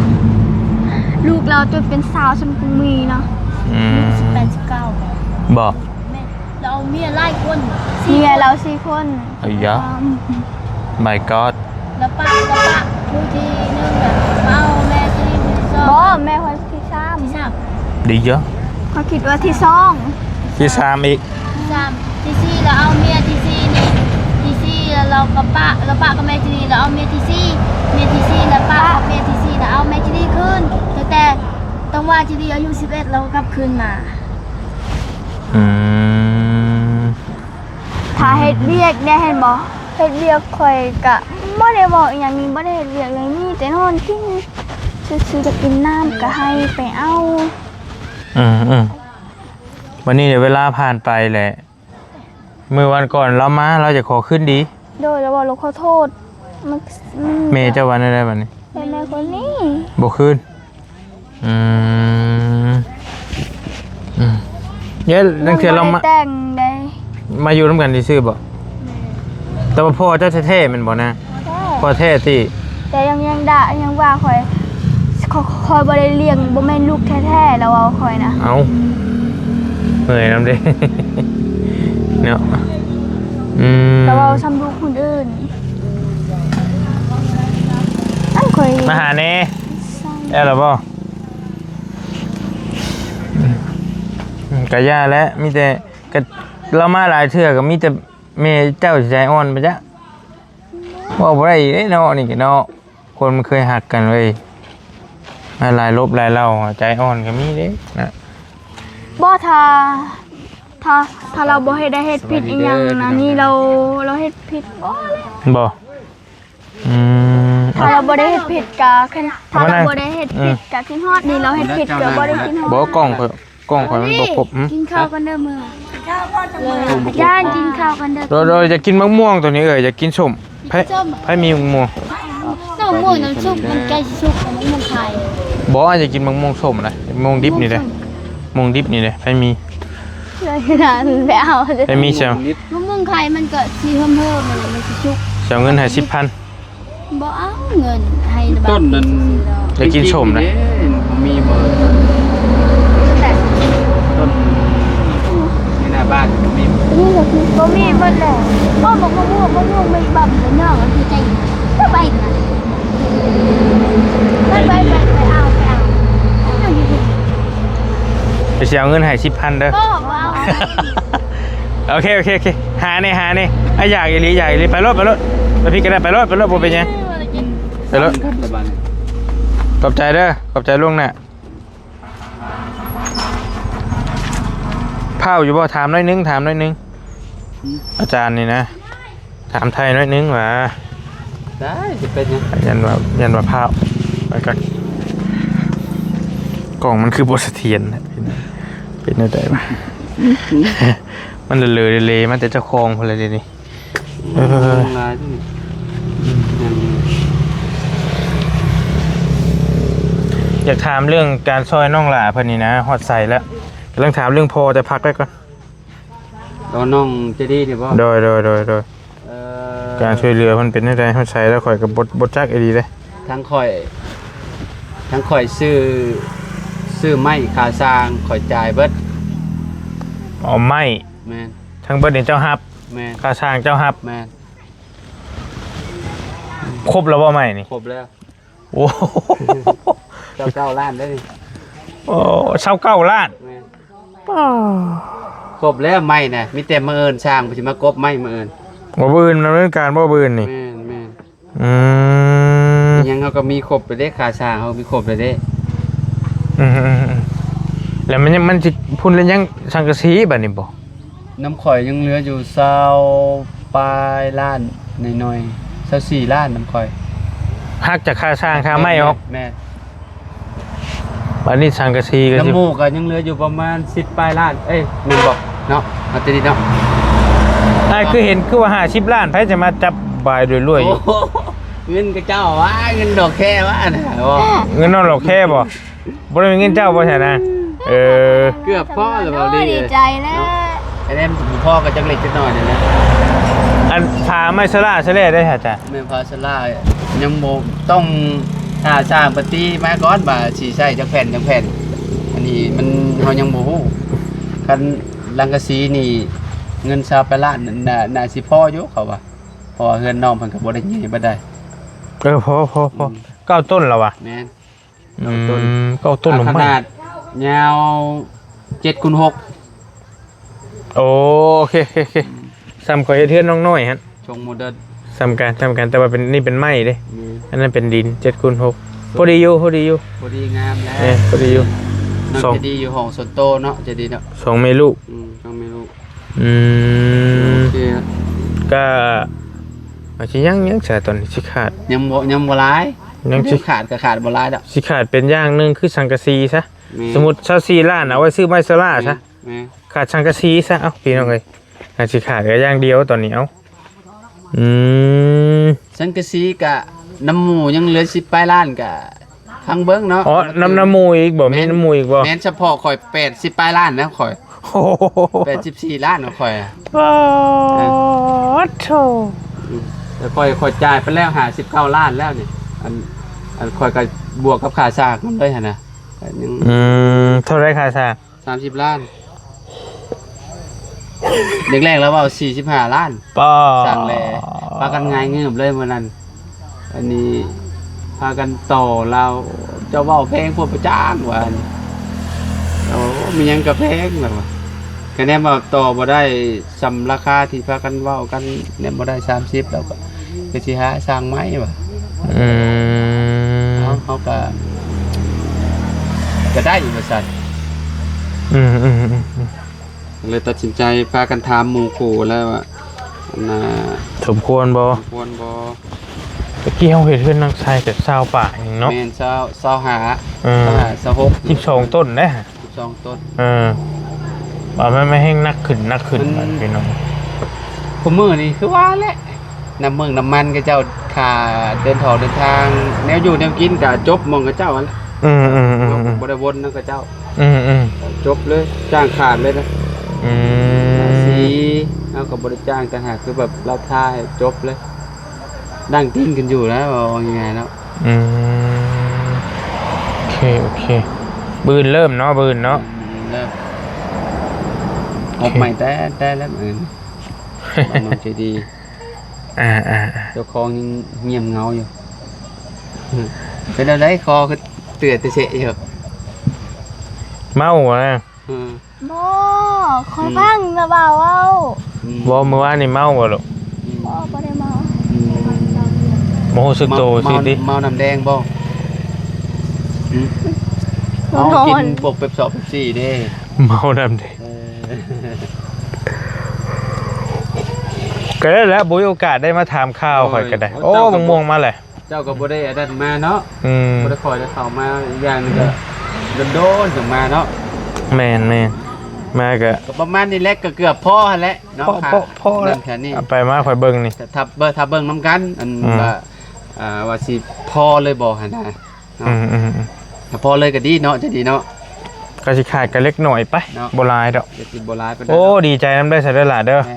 ລູກລາວຈົນເປັນສາວຊ່ຳກຸງມີນະ. ອືມ ລູກສິບແປດ ສິບເກົ້າ ບໍ່ ແມ່ນ ລາວເອົາເມຍຫຼາຍຄົນ ເມຍລາວສີ່ຄົນ. ອາຍາ ມາຍກອດ ລະປະ ລະປະຜູ້ທີໜຶ່ງນະ ມາເອົາແມ່ທີ ທີສອງ ບໍ່ ແມ່ຂ້ອຍທີສາມ ທີສາມ ດີເຍາະ ຂ້ອຍຄິດວ່າທີສອງ ທີສາມອີກ ທີສາມ ທີສີ່ລະເອົາເມຍ ທີສີ່ນີ້ ທີສີ່ລະເອົາກັບປະ ລະປະກັບແມ່ທີນີ້ ລະເອົາເມຍທີສີ່ ເມຍທີສີ່ລະປະກັບແມ່ທີສີ່ ລະເອົາແມ່ທີນີ້ຄືນ ຕັ້ງແຕ່ ຕ້ອງວ່າຈີດີອາຍຸສິບເອັດ ລາວກໍກັບຄືນມາ. ອືມ ຖ້າເຮັດວຽກໄດ້ ເຫັນບໍ່ ເຮັດວຽກຂ້ອຍກະບໍ່ໄດ້ເວົ້າອີ່ຫຍັງນີ້ ບໍ່ໄດ້ເຮັດວຽກເລີຍ ມີແຕ່ນອນກິນຊື່ໆ ຈະກິນນ້ຳກະໃຫ້ໄປເອົາ. ອືມໆ ບັດນີ້ເວລາຜ່ານໄປແຫຼະ ມື້ວັນກ່ອນລາວມາ ລາວຢາກຂໍຄືນດີ. ໂດຍ ລາວເວົ້າ ລາວຂໍໂທດ. ມັນ ມັນ ແມ່ເຈົ້າວ່າແນວໃດບັດນີ້? ແມ່ ແມ່ຄົນນີ້ ບໍ່ຄືນ. ອືມ ອືມ ເອີ ລາງເທື່ອລາວມາ ແຕ່ງໃດ ມາຢູ່ນຳກັນຊື່ໆບໍ? ແມ່ນ ແຕ່ວ່າພໍ່ເຈົ້າແທ້ໆແມ່ນບໍ່ນາ? ພໍ່ແທ້ ພໍ່ແທ້ຕິ? ແຕ່ຍັງ ຍັງດ່າ ຍັງວ່າຂ້ອຍ ຂ້ອຍ ຂ້ອຍບໍ່ໄດ້ລ້ຽງ ບໍ່ແມ່ນລູກແທ້ໆ ລາວເວົ້າຂ້ອຍນະ. ເອົ້າ ເມື່ອຍນຳເດ້ ເນາະ. ອືມ ລາວເວົ້າຊ່ຳລູກຄົນອື່ນ. ອັນຂ້ອຍ ມາຫາແດ່ ແລ້ວລະບໍ່? ອືມ ກະຢ່າແຫຼະ ມີແຕ່ ກະ ລາວມາຫຼາຍເທື່ອ ກະມີແຕ່ແມ່ເຈົ້າໃຈອ່ອນໄປຈ້ະ. ເວົ້າບໍ່ໄດ້ເດ້ເນາະ ນີ້ກະເນາະ ຄົນມັນເຄີຍຮັກກັນເວີຍ ມາຫຼາຍລົບຫຼາຍເລົ່າ ໃຈອ່ອນກະມີເດ້ນະ. ບໍ່ ຖ້າ ຖ້າ ຖ້າລາວບໍ່ເຮັດ ໄດ້ເຮັດຜິດອີ່ຫຍັງນະ ນີ້ລາວ ລາວເຮັດຜິດບໍ່ແຫຼະ ບໍ່? ອືມ ຖ້າລາວບໍ່ໄດ້ເຮັດຜິດກະ ຄັນ ຖ້າລາວບໍ່ໄດ້ເຮັດຜິດກະຄິດຮອດ ນີ້ລາວເຮັດຜິດກະບໍ່ໄດ້ຄິດຮອດ. ບໍ່ ກ້ອງຂ້ອຍ ກ້ອງຂ້ອຍມັນບໍ່ຄົບ. ກິນເຂົ້າກັນເດີມື້ ອາຈານ ກິນເຂົ້າກັນເດີ. ໂດຍ ໂດຍ ຢາກກິນໝາກມ່ວງໂຕນີ້ ເອີຍ ຢາກກິນສົ້ມ. ໃຜ ໃຜມີໝາກມ່ວງ? ນ້ຳມ່ວງນ້ຳຊຸບມັນໃກ້ຊິສຸກ ໝາກມ່ວງໄຂ່. ບໍ່ ຢາກກິນໝາກມ່ວງສົ້ມນະ ໝາກມ່ວງດິບນີ້ເດ້ ໝາກມ່ວງດິບນີ້ເດ້ ໃຜມີ? ໄປເອົາ ໃຜມີຊະ? ໝາກມ່ວງໄຂ່ມັນກໍຊິເຫີມໆ ມັນ ມັນຊິສຸກ. ຊິເອົາເງິນໃຫ້ສິບພັນ. ບໍ່ເອົາເງິນໃຫ້ ຕົ້ນນັ້ນ ຢາກກິນສົ້ມນະ. ມີບໍ່? ຕົ້ນໃນໜ້າບ້ານມີບໍ່? ບໍ່ມີ ໝົດແລ້ວ. ບໍ່ ໝາກມ່ວງ ໝາກມ່ວງ ໝາກບັບ ໝາກຍອງ ອັນທີ່ໃຈ ໄປນະ ໄປ ໄປ ໄປ ໄປເອົາ ໄປເອົາ. ໄປຊິເອົາເງິນໃຫ້ສິບພັນເດີ. ບໍ່ ບໍ່ເອົາ. ໂອເຄ ໂອເຄ ໂອເຄ ຫາແດ່ ຫາແດ່. ອາ ຢາກອີ່ຫຼີ ຢາກອີ່ຫຼີ. ໄປໂລດ ໄປໂລດ ໄປພີ້ກະໄດ້ ໄປໂລດ ໄປໂລດ ບໍ່ເປັນຫຍັງ. ໄປໂລດ ຂອບໃຈເດີ ຂອບໃຈລ່ວງໜ້າ. ພ້າວຢູ່ບໍ່? ຖາມໜ້ອຍໜຶ່ງ ຖາມໜ້ອຍໜຶ່ງ. ອືມ ອາຈານນີ້ນະ ຖາມໄທໜ້ອຍໜຶ່ງວ່າ ໄດ້ ຊິເປັນຫຍັງ? ຢ້ານວ່າ ຢ້ານວ່າພ້າວ. ໄປກ່ອນ ກ້ອງມັນຄືບໍ່ສະຖຽນ ເປັນແນວໃດວະ? ມັນເລີໆເລໆ ມາແຕ່ເຈົ້າຂອງພຸ້ນແຫຼະເດນີ້. ເອີ ຫຼາຍເດ້. ອືມ ຢາກຖາມເລື່ອງການຊ່ອຍນ້ອງຫຼ້າເພິ່ນນີ້ນະ ຮອດໃສແລ້ວ? ກຳລັງຖາມເລື່ອງພໍ່ ແຕ່ພັກໄວ້ກ່ອນ. ໂອ້ ນ້ອງໃຈດີນີ້ບໍ່? ໂດຍ ໂດຍ ໂດຍ ໂດຍ. ເອີ ການຊ່ວຍເຫຼືອເພິ່ນເປັນຈັ່ງໃດ? ຮອດໃສແລ້ວ ຂ້ອຍກໍບໍ່ ບໍ່ຈັກອີ່ຫຼີເດ້. ທາງຂ້ອຍ ທາງຂ້ອຍຊື້ ຊື້ໄມ້ຄ່າສ້າງ ຂ້ອຍຈ່າຍເບິດ. ອໍ ໄມ້. ແມ່ນ. ທັງເບິດນີ້ເຈົ້າຮັບ? ແມ່ນ. ຄ່າສ້າງເຈົ້າຮັບ? ແມ່ນ. ຄົບແລ້ວບໍ່ໄມ້ນີ້? ຄົບແລ້ວ. ໂອ້ ຊາວເກົ້າລ້ານເດ້ນີ້. ໂອ້ ຊາວເກົ້າລ້ານ. ແມ່ນ. ປ້າ ຄົບແລ້ວໄມ້ນະ ມີແຕ່ມື້ອື່ນຊ່າງເພິ່ນຊິມາກົບໄມ້ມື້ອື່ນ. ໂອ້ ມື້ອື່ນດຳເນີນການບໍ່ ມື້ອື່ນນີ້? ແມ່ນ ແມ່ນ. ອືມ ອີຫຍັງເຮົາກໍມີຄົບແລ້ວເດ້ ຄ່າຊ່າງເຮົາມີຄົບແລ້ວເດ້. ອືມໆໆ ແລ້ວມັນຍັງ ມັນຊິພຸ້ນແລ້ວຍັງສັງກະສີບາດນີ້ບໍ່? ນຳຂ້ອຍຍັງເຫຼືອຢູ່ຊາວປາຍລ້ານໜ້ອຍໆ ຊາວສີ່ລ້ານນຳຂ້ອຍ. ຫັກຈາກຄ່າສ້າງຄ່າໄມ້ອອກ? ແມ່ນ. ບາດນີ້ສັງກະສີກໍ ນຳ ຊິ ໝູ່ກໍຍັງເຫຼືອຢູ່ປະມານສິບປາຍລ້ານ ເອີຍ ແມ່ນບໍ່ເນາະ? ເອົາແຕ່ນີ້ເນາະ. ອ້າຍຄືເຫັນຄືວ່າຫ້າສິບລ້ານ ໃຜຈະມາຈັບບາຍລວຍໆຢູ່? ໂອ້ ເງິນຂະເຈົ້າຫວາ ເງິນດອກແຄຫວານະບໍ່? ເງິນນອກດອກແຄບໍ່? ບໍ່ໄດ້ເປັນເງິນເຈົ້າບໍ່ຊັ້ນນະ? ເອີ ເກືອບພໍແລ້ວ ເວົ້າດີ ດີໃຈແລ້ວເນາະ. ອັນນີ້ພໍກໍຈັກເລັກຈັກນ້ອຍນີ້ແຫຼະ. ອັນຝາໄມ້ສະຫຼາສະແຫຼໄດ້ຫາຈານ? ແມ່ນ ຝາສະຫຼາຍັງບໍ່ ຕ້ອງຖ້າສ້າງປະຕິມາກ່ອນວ່າຊິໃຊ້ຈັກແຜ່ນ ຈັກແຜ່ນ. ອັນນີ້ມັນ ເຮົາຍັງບໍ່ຮູ້. ຄັນສັງກະສີນີ້ເງິນຊາວປາຍລ້ານ ໜ້າ ໜ້າຊິພໍຢູ່ເຂົາວ່າ ເພາະວ່າເຮືອນນ້ອງເພິ່ນກໍບໍ່ໄດ້ໃຫຍ່ປານໃດ. ເອີ ພໍ ພໍ ພໍ. ອືມ ເກົ້າຕົ້ນແລ້ວຫວາ? ແມ່ນ. ອືມ ເກົ້າຕົ້ນ ເກົ້າຕົ້ນ ອ່າ ຂະໜາດຍາວເຈັດຄູນຫົກ. ໂອເຄ ໂອເຄ ໂອເຄ. ອືມ ສ່ຳຂ້ອຍເຮັດເຮືອນນ້ອງນ້ອຍຫັ້ນ ຊົງໂມເດີນ ສ່ຳກັນ ສ່ຳກັນ ແຕ່ວ່າເປັນ ນີ້ເປັນໄມ້ເດ້. ແມ່ນ. ອັນນັ້ນເປັນດິນ ເຈັດຄູນຫົກ. ໂອ້ ພໍດີຢູ່ ພໍດີຢູ່ ພໍດີງາມແລ້ວ. ເອີ ພໍດີຢູ່. ນ້ອງ ສອງ ໃຈດີຢູ່ຫ້ອງສ່ວນໂຕເນາະ ໃຈດີເນາະ ສອງແມ່ລູກ. ອືມ ສອງແມ່ລູກ. ອືມ ໂອເຄ. ກະ ອາດຊິຍັງ ຍັງຊະ ຕອນນີ້ຊິຂາດ ຍັງບໍ່ ຍັງບໍ່ຫຼາຍ ຍັງຊິຂາດ ກໍຂາດບໍ່ຫຼາຍດອກ. ຊິຂາດເປັນຢ່າງໜຶ່ງຄືສັງກະສີຊະ. ແມ່ນ. ສົມມຸດຊາວສີ່ລ້ານ ເອົາໄວ້ຊື້ໄມ້ສະຫຼາຊະ. ແມ່ນ ແມ່ນ. ຂາດສັງກະສີຊະ. ເອົ້າ ພີ່ນ້ອງເອີຍ ອາດຊິຂາດກໍຢ່າງດຽວຕອນນີ້. ເອົ້າ ອືມ ສັງກະສີກະນຳໝູ່ຍັງເຫຼືອສິບປາຍລ້ານ ກະຟັງເບິ່ງເນາະ. ອໍ ນຳ ນຳໝູ່ອີກບໍ່? ແມ່ນ ມີນຳໝູ່ອີກບໍ່? ແມ່ນ ສະເພາະຂ້ອຍແປດສິບປາຍລ້ານນະຂ້ອຍ. ໂອ້ໂຫ ແປດສິບສີ່ລ້ານຂອງຂ້ອຍອະ. ປາດໂທ້. ອືມ ແຕ່ຂ້ອຍ ຂ້ອຍຈ່າຍໄປແລ້ວຫ້າສິບເກົ້າລ້ານແລ້ວນີ້. ອັນ ອັນຂ້ອຍກໍບວກກັບຄ່າສ້າງນຳເລີຍຫັ້ນນະ. ອືມ ເທົ່າໃດຄ່າສ້າງ? ສາມສິບລ້ານ. ແລກໆລາວເວົ້າສີ່ສິບຫ້າລ້ານ. ປ້າ ສ້າງແລ້ວ ພາກັນຫງາຍງືບເລີຍມື້ນັ້ນ. ອັນນີ້ພາກັນຕໍ່ລາວ ເຈົ້າເວົ້າແພງໂພດປະຈ້າງວ່າ. ໂອ້ ມີຫຍັງກໍແພງລາວວ່າ. ຄະແນນວ່າຕໍ່ບໍ່ໄດ້ສ່ຳລາຄາທີ່ພາກັນເວົ້າກັນ ແນນບໍ່ໄດ້ສາມສິບ ລາວກໍ ກໍຊິຫາສ້າງໃໝ່ວ່າ. ອືມ ເຮົາ ເຮົາກໍ ກໍໄດ້ວ່າຊັ້ນ. ອືມໆໆໆ ເລີຍຕັດສິນໃຈພາກັນຖາມໝູ່ຄູ່ແລ້ວວ່າ ອັນນ່າ ສົມຄວນບໍ່? ສົມຄວນບໍ່? ຕະກີ້ເຮົາເຮັດເຮືອນນາງຊາຍແຕ່ຊາວປາຍໜຶ່ງເນາະ. ແມ່ນ ຊາວ ຊາວຫ້າ. ເອີ ຊາວຫ້າ ຊາວຫົກ ສິບສອງຕົ້ນເດ້. ສິບສອງຕົ້ນ. ເອີ ວ່າມັນ ມັນແຮ່ງໜັກຂຶ້ນ ໜັກຂຶ້ນ ມັນ ບາດນີ້ພີ່ນ້ອງ. ຄູ່ມື້ນີ້ຄືວ່າແຫຼະ ນ້ຳເມືອງນ້ຳມັນເຂົາເຈົ້າ ຄ່າເດີນທອງເດີນທາງ ແນວຢູ່ແນວກິນກໍຈົບໝ່ອງເຂົາເຈົ້າຫັ້ນແຫຼະ. ອືມໆໆໆ ບໍ່ໄດ້ວົນນຳເຂົາເຈົ້າ. ອືມໆ ຈົບເລີຍ ຈ້າງຂາດເລີຍນະ. ອືມ ສີເຮົາກໍບໍ່ໄດ້ຈ້າງຕ່າງຫາກ ຄືແບບລາວທາໃຫ້ຈົບເລີຍ. ດັ້ງຕີນກັນຢູ່ນະ ເວົ້າງ່າຍໆເນາະ. ອືມ ໂອເຄ ໂອເຄ. ມື້ອື່ນເລີ່ມເນາະ ມື້ອື່ນເນາະ. ອືມ ເລີ່ມ ໂອເຄ ອົບໃໝ່ແຕ່ ແຕ່ແລ້ວມື້ອື່ນ. ນ້ອງໃຈດີ. ອ່າໆໆ ເຈົ້າຂອງຍັງງຽບເຫງົາຢູ່. ເປັນແນວໃດ ຄໍຄືເຕືອຍແຕ່ເສະຢູ່? ເມົາຫວານະ? ອືມ ບໍ່ ຂ້ອຍ ອືມ ຟັງແຕ່ບ່າວເວົ້າ. ອືມ ບໍ່ ມື້ວານນີ້ເມົາບໍ່ລູກ? ອືມ ບໍ່ ບໍ່ໄດ້ເມົາ. ອືມ ບໍ່ຮູ້ສຶກໂຕ ເມົາ ຊື່ຕິ ເມົານ້ຳແດງບໍ່? ຫືມ ເມົາ ເອົາກິນພວກເປັບຊອບ ເປັບຊີເດ້. ເມົານ້ຳແດງ. ເອີ ກໍໄດ້ແຫຼະ ບໍ່ມີໂອກາດໄດ້ມາຖາມຂ່າວຂ້ອຍກໍໄດ້. ໂອ້ຍ ໂອ້ ເຈົ້າກໍບໍ່ ບັກມ່ວງມາແຫຼະ. ເຈົ້າກໍບໍ່ໄດ້ອັນນັ້ນມາເນາະ. ອືມ ບໍ່ໄດ້ຄ່ອຍໄດ້ເຂົ້າມາ ອີກຢ່າງໜຶ່ງກໍ ອືມ ໂດນໆຈັ່ງມາເນາະ. ແມ່ນໆ ມາກໍ ກໍປະມານນີ້ແຫຼະ ກໍເກືອບພໍຫັ້ນແຫຼະເນາະ. ພໍ ພໍ ພໍແລ້ວ ແຖວນີ້ ໄປມາຂ້ອຍເບິ່ງນີ້ ຖ້າ ຖ້າເບິ່ງນຳກັນ ອັນ ອືມ ວ່າ ອ່າ ວ່າຊິພໍເລີຍບໍ່ຫັ້ນນະເນາະ. ອືມໆໆ ຖ້າພໍເລີຍກໍດີເນາະ ຈະດີເນາະ. ກໍຊິຂາດກໍເລັກໜ້ອຍໄປ ເນາະ ບໍ່ຫຼາຍດອກ ກໍຊິບໍ່ຫຼາຍປານໃດ ໂອ້ ດອກ ດີໃຈນຳເດີ ຊະເດີຫຼ້າເດີ ແມ່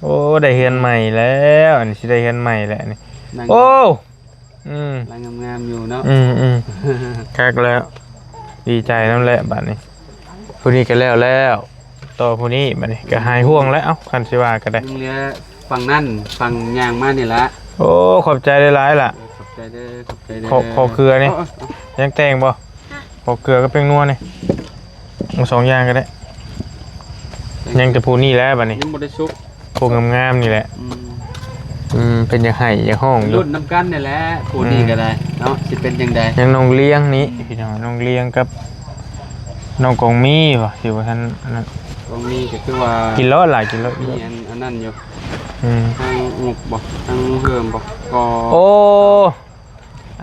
ໂອ້ ໄດ້ເຮືອນໃໝ່ແລ້ວ ອັນນີ້ຊິໄດ້ເຮືອນໃໝ່ແລ້ວນີ້ ນັ່ງ ໂອ້ ອືມ ຫຼັງງາມໆຢູ່ເນາະ ອືມໆ ຄັກແລ້ວ ດີໃຈນຳແຫຼະບາດນີ້ ຜູ້ນີ້ກໍແລ້ວແລ້ວ ຕໍ່ຜູ້ນີ້ບາດນີ້ກໍຫາຍຫ່ວງແລ້ວ ເອົ້າ ຄັນຊິວ່າກໍໄດ້ ຍັງເຫຼືອຝັ່ງນັ້ນ ຝັ່ງຍ່າງມານີ້ລະ ໂອ້ ຂອບໃຈຫຼາຍໆລະ ເອີ ຂອບໃຈເດີ ຂອບໃຈເດີ ຂໍ ຂໍເກືອນີ້ ເອົາ ເອົາ ຍັງແຕ່ງບໍ່? ຂໍເກືອກັບແປ້ງນົວນີ້ ເອົາສອງຢ່າງກໍໄດ້ ຍັງແຕ່ຜູ້ນີ້ແຫຼະບາດນີ້ ຍັງບໍ່ໄດ້ສຸກ ຜູ້ງາມໆນີ້ແຫຼະ ອືມ ອືມ ເພິ່ນຢາກໄຫ້ຢາກຮ້ອງຢູ່ ລຸ້ນນຳກັນນີ້ແຫຼະ ຜູ້ນີ້ກໍໄດ້ເນາະ ຊິເປັນຈັ່ງໃດ ຍັງນ້ອງລຽງນີ້ ອືມ ພີ່ນ້ອງ ນ້ອງລຽງກັບນ້ອງກອງມີບໍ່ ທີ່ວ່າທ່ານອັນນັ້ນ ກອງມີກໍຄືວ່າ ກິນໂລດຫຼາຍ ກິນໂລດ ມີອັນ ອັນນັ້ນຢູ່ ອືມ ທາງງົບບໍ່ ທາງເຮີມບໍ່ ກໍ ໂອ້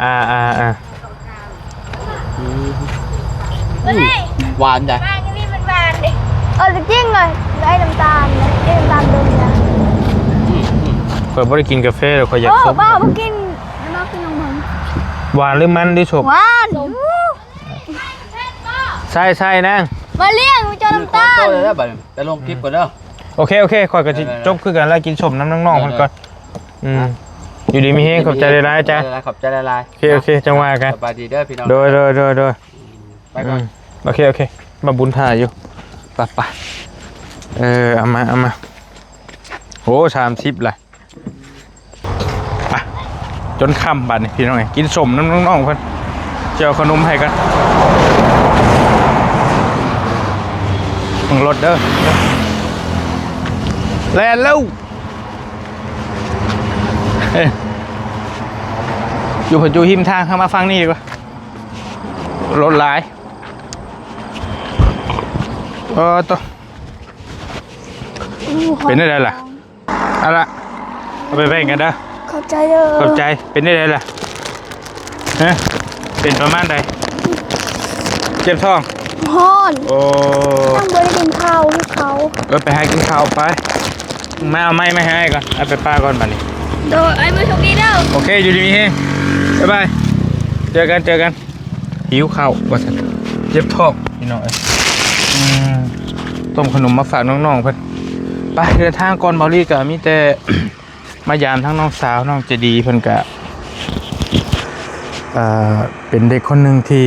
ອ່າ ອ່າ ອ່າ ອືມ ຫວານຈ້ະ ຫວານ ອັນນີ້ມັນຫວານເດ້ ເອີ ຈິງເລີຍ ໄດ້ນ້ຳຕານນະ ໄດ້ນ້ຳຕານດົນນະ ອືມ ອືມ ຂ້ອຍບໍ່ໄດ້ກິນກາແຟແລ້ວ ຂ້ອຍຢາກ ໂອ້ ສົມ ບ້າ ບໍ່ກິນ ບໍ່ກິນນ້ຳມັນ ຫວານຫຼືມັນຫຼືສົ້ມ ຫວານ ໃສ່ ໃສ່ນາງ ມາລ້ຽງເຈົ້ານ້ຳຕານ ແຕ່ລົງຄລິບກ່ອນເດີ ໂອເຄ ໂອເຄ ຂ້ອຍກໍຊິ ໄດ້ໆ ຈົບຄືກັນແລ້ວ ກິນສົ້ມນຳນ້ອງໆເພິ່ນກ່ອນ ເອີ ອືມ ອ່ະ ຢູ່ດີມີແຮງ ຂອບໃຈຫຼາຍໆ ຈ້າ ຂອບໃຈຫຼາຍໆ ໂອເຄ ໂອເຄ ຈັ່ງວ່າກັນ ສະບາຍດີເດີພີ່ນ້ອງ ໂດຍ ໂດຍ ໂດຍ ໂດຍ ອືມ ໄປກ່ອນ ອືມ ໂອເຄ ໂອເຄ ມາບຸນຖ້າຢູ່ ໄປໆ ເອີ ເອົາມາ ເອົາມາ ໂອ້ ສາມສິບລະ ໄປ ຈົນຄ່ຳບາດນີ້ພີ່ນ້ອງເອີຍ ກິນສົ້ມນຳນ້ອງໆເພິ່ນ ຊິເອົາຂະໜົມໃຫ້ກັນ ເບິ່ງລົດເດີ ແລ່ນແລ້ວ ເອີ ຢູ່ ຢູ່ຮິມທາງ ເຮົາມາຝັ່ງນີ້ດີກວ່າ ລົດຫຼາຍ ເອີ ໂຕ ເປັນໄດ້ໃດລະ ເອົາລະ ເອົາໄປແບ່ງກັນເດີ ຂອບໃຈເດີ ຂອບໃຈ ເປັນໄດ້ໃດລະ ຮະ ເປັນປະມານໃດ ເຈັບທ້ອງ ຮ້ອນ ໂອ້ ຍັງບໍ່ໄດ້ກິນເຂົ້າ ຫິວເຂົ້າ ເອີ ໄປຫາກິນເຂົ້າໄປ ມາເອົາໄມ້ມາໃຫ້ອ້າຍກ່ອນ ເອົາໄປປະກ່ອນບາດນີ້ ໂດຍ ອ້າຍ ມື້ໂຊກດີເດີ ໂອເຄ ຢູ່ດີມີແຮງ ບາຍບາຍ ເຈີກັນ ເຈີກັນ ຫິວເຂົ້າວ່າຊັ້ນ ເຈັບທ້ອງພີ່ນ້ອງເອີຍ ອືມ ຕົ້ມຂະໜົມມາຝາກນ້ອງໆເພິ່ນ ໄປ ເດີນທາງກ່ອນ ເບົາລີກໍມີແຕ່ ມາຢາມທັງນ້ອງສາວ ນ້ອງໃຈດີເພິ່ນກະ ເອີ ເປັນເດັກຄົນໜຶ່ງທີ່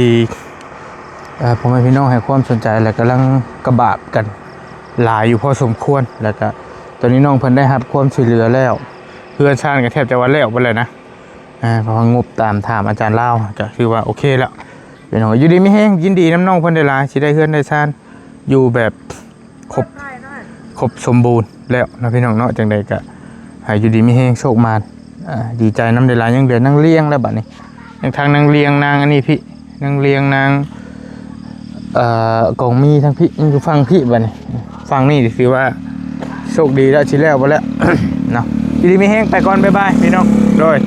ເອີ ພໍ່ແມ່ພີ່ນ້ອງໃຫ້ຄວາມສົນໃຈ ແລະ ກຳລັງກະບາບກັນຫຼາຍຢູ່ພໍສົມຄວນ ແລ້ວກະຕອນນີ້ນ້ອງເພິ່ນໄດ້ຮັບຄວາມຊ່ວຍເຫຼືອແລ້ວ ເຮືອນຊານກະແທບຈະວ່າແລ້ວເບິດແລ້ວນະ ເອີ ເພາະວ່າງົບຕາມຖາມອາຈານລາວ ກະຄືວ່າໂອເຄແລ້ວ ພີ່ນ້ອງ ຢູ່ດີມີແຮງ ຍິນດີນຳນ້ອງເພິ່ນຫຼາຍໆ ຊິໄດ້ເຮືອນໄດ້ຊານ ຢູ່ແບບຄົບ ຄົບສົມບູນແລ້ວເນາະ ພີ່ນ້ອງເນາະ ຈັ່ງໃດກະໃຫ້ຢູ່ດີມີແຮງ ໂຊກໝານ ອ່າ ດີໃຈນຳຫຼາຍໆ ຍັງເຫຼືອນາງລຽງແລ້ວບາດນີ້ ຍັງທາງນາງລຽງ ນາງອັນນີ້ພີ້ ນາງລຽງ ນາງ ເອີ ກອງມີທາງພີ້ ຍັງຢູ່ຝັ່ງພີ້ບາດນີ້ ຝັ່ງນີ້ຖືວ່າໂຊກດີແລ້ວ ຊິແລ້ວບໍ່ແລ້ວເນາະ ຢູ່ດີມີແຮງ ໄປກ່ອນ ບາຍບາຍ ພີ່ນ້ອງ ໂດຍ.